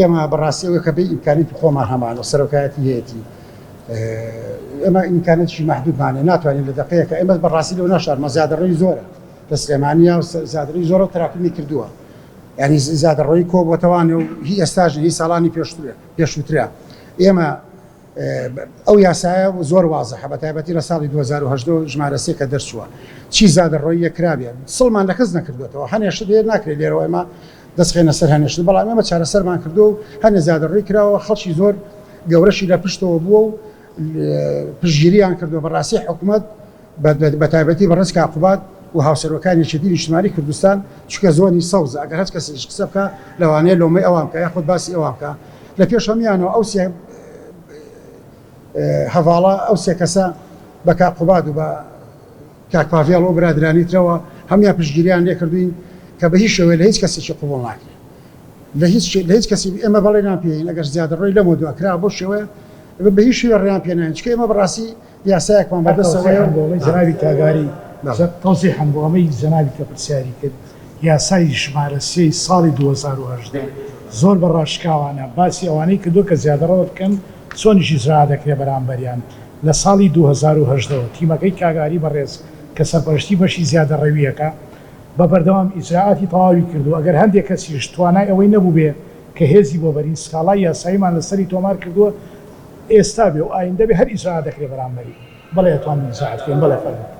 ئێمە بەڕاستی ئەوەی کە بێ ئیمکانیەتی خۆمان هەمان و سەرۆکایەتی هەیەتی ئێمە ئیمکانێکی مەحدودمان هەیە ناتوانین لە دەقەیەکە ئێمە بەڕاستی لەو ناشارمە زیادەڕۆی زۆرە لە سلێمانیا و زیادەڕۆی زۆرە و تراکمی کردووە ینی زیادەڕۆی کۆبووەتەوانێ و هی ئێستاش هی ساڵانی پێشترە پێشووترە ئێمە ئەو یاسایە زۆر وازحە بە تایبەتی لە ساڵی 2018 ژمارە سێ کە دەرچووە چی زادەڕۆییە کرابێ سڵمان لە کەس نەکردوێتەوە هەنێ شت هەیە ناکرێت لێرەوە ئێمە دەستخێنە سەر هەنێ شت بەڵام ئێمە چارەسەرمان کردووە و هەنێ زیادەڕۆی کراوە خەڵکی زۆر گەورەشی لە پشتەوە بووە و پشتگیریان کردووە بەڕاستی حکوومەت بە تایبەتی بەڕێز کاک قوباد و هاوسەرۆکانی یەکێتی نیشتمانی کوردستان چونکە زۆنی سەوزە ئەگەر هەچ کەسێکیش قسە بکا لەوانەیە لۆمەی ئەوان بکا یاخود باسی ئەوان بکا لە پێش هەموویانەوە ئەو سێ هەڤاڵە ئەو سێ کەسە بە کاک قوباد و بە کاک پاڤێڵ و برادرانی ترەوە هەموویان پشتگیریان لێ کردووین کە بە هیچ شێوەیە لە هیچ کەسێکی قبوڵ ناکرێت لە هیچ لە هیچ کەسی ئێمە بەڵێنیان پێین ئەگەر زیادەڕۆی لەمەودوا کرا بەو شێوەیە بە هیچ شێوەیە ڕێیان پێ ناین چونکە ئێمە بەڕاستی یاسایەکمان هەر بەدەستەوەیە تەوزیحم و بۆ ئەمەی جەنابی کاک ئاری بەڵێ. تەوزیحم بۆ ئەمەی جەنابی کە پرسیاری کرد یاسای ژمارە سێی ساڵی 2018 زۆر بە ڕاشکاوانە باسی ئەوانەی کردووە کە زیادەڕەوە بکەن چۆنیش ئیجرا دەکرێت بەرامبەریان لە ساڵی 2018 وە تیمەکەی کاک ئاری بەڕێز کە سەرپەرشتی بەشی زیادەڕەوییەکە بە بەردەوام ئیجرائاتی تەواوی کردووە ئەگەر هەندێک کەسیش توانای ئەوەی نەبووبێ کە هێزی بۆ بەرین سکاڵای یاساییمان لەسەری تۆمار کردووە ئێستا بێ و ئایندە بێ هەر ئیجرائات دەکرێ بەرامبەری. بەڵێ ئەتوانین ئیجرائات بکەین بەڵێ فەرموو.